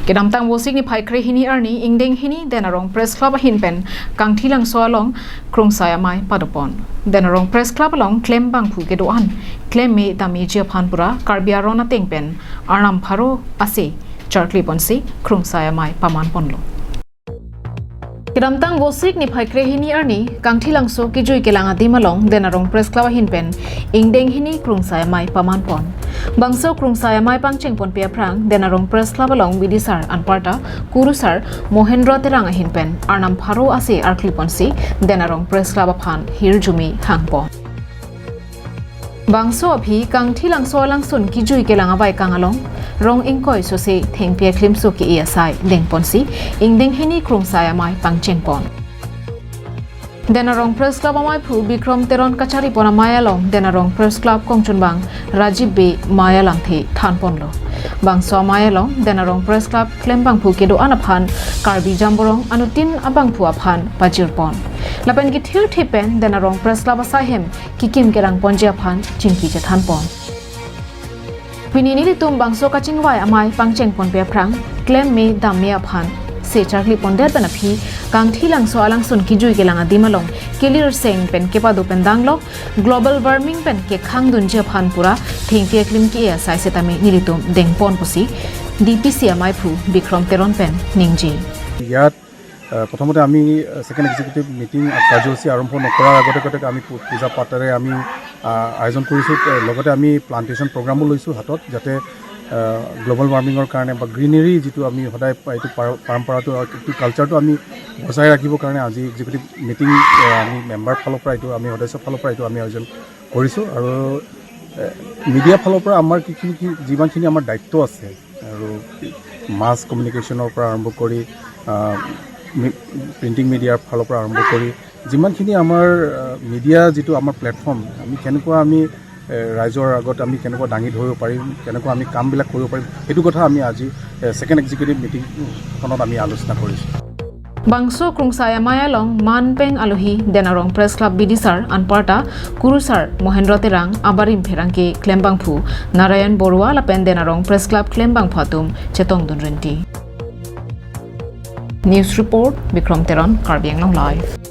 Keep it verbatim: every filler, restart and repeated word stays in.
Kedamtang Vosik niphai krehini arni ingdeng hini Den Arong Press Club ahin pen Kangthilangso along Krungsai Amei padopon. Den Arong Press Club along klembangphu kedo-an klem me dam meji aphan pura Karbi aron ateng pen Arnam pharo ase charkli ponsi Krungsai Amei paman ponlo. Kedamtang Vosik niphai krehini arni Kangthilangso kijui kelang adim along Den Arong Press Club ahin pen ingdeng hini Krungsai Amei paman pon. Bangso Krungsai Amei pangcheng ponpe aphrang Den Arong Press Club along bidisar anparta kurusar Mohendro Terang ahin pen Arnam pharo ase arkli ponsi Den Arong Press Club aphan hirjume hang pon. Bangso aphi Kangthilangso alangsun kijui kelang avaikang along rong ingkoi sose thengpi aklimso ke-e asai deng ponsi ingdeng hini Krungsai Amei pangcheng pon. Den Arong Press Club ameiphu Bikrom Teron kachari pon amei along Den Arong Press Club kongchunbang Rajiv Bey Maya Langthe than ponlo. Bangso amei along Den Arong Press Club klembangphu kedo-an aphan Karbi Jamborong anuttin abangphu aphan pajir pon. Lapen kethirthe pen Den Arong Press Club asaihem kekim kerang ponji aphan chingki chethan pon. Pini nelitum bangso kachingvai amei pangcheng ponpe aphrang klem me dam me aphan se charkli pondet pen aphi Kangthilangso alangsun kijui kelang adim along kelir seng pen kepado pen danglok global warming pen kekhang dunji aphan pura thengpi aklim ke-e asai setame nelitum deng pon pusi D P C ameiphu Bikrom Teron pen ningje. ইয়াত আহ, প্ৰথমতে আমি second executive meeting কাৰ্যসূচী আৰম্ভ নকৰাৰ আগতে আগতে আমি পূ- পূজা পাঠেৰে আমি আহ, আয়োজন কৰিছোঁ। আহ, লগতে আমি প্লাণ্টেশ্যন প্ৰগ্ৰামো লৈছোঁ হাতত, যাতে গ্ল'বেল ৱাৰ্মিঙৰ কাৰণে বা গ্ৰীনেৰী যিটো আমি সদায় পা- এইটো পাৰ- পৰম্পৰাটো আৰু এইটো কালচাৰটো আমি বজাই ৰাখিবৰ কাৰণে আজি এক্সিকিউটিভ মিটিং আহ, আমি মেম্বাৰ ফালৰ পৰা এইটো আমি সদস্য ফালৰ পৰা এইটো আমি আয়োজন কৰিছোঁ। আৰু মিডিয়া ফালৰ পৰা আমাৰ কি কি কি যিমানখিনি আমাৰ দায়িত্ব আছে আৰু মাছ কমিউনিকেশ্যনৰ পৰা আৰম্ভ কৰি প্ৰিণ্টিং মিডিয়াৰ ফালৰ পৰা আৰম্ভ কৰি যিমানখিনি আমাৰ মিডিয়া যিটো আমাৰ প্লেটফৰ্ম আমি কেনেকুৱা আমি এ, ৰাইজৰ আগত আমি কেনেকুৱা দাঙি ধৰিব পাৰিম, কেনেকুৱা আমি কামবিলাক কৰিব পাৰিম, সেইটো কথা আমি আজি ছেকেণ্ড এক্সিকিউটিভ মিটিংখনত আমি আলোচনা কৰিছোঁ। Bangso Krungsai Amei along manpeng alohi Den Arong Press Club bidisar anparta kurusar Mohendro Terang, abarim pherangke klembangphu Narayan Borua lapen Den Arong Press Club klembangphu atum chetongdun rinti. News report, Bikrom Teron, Karbi Anglong Live.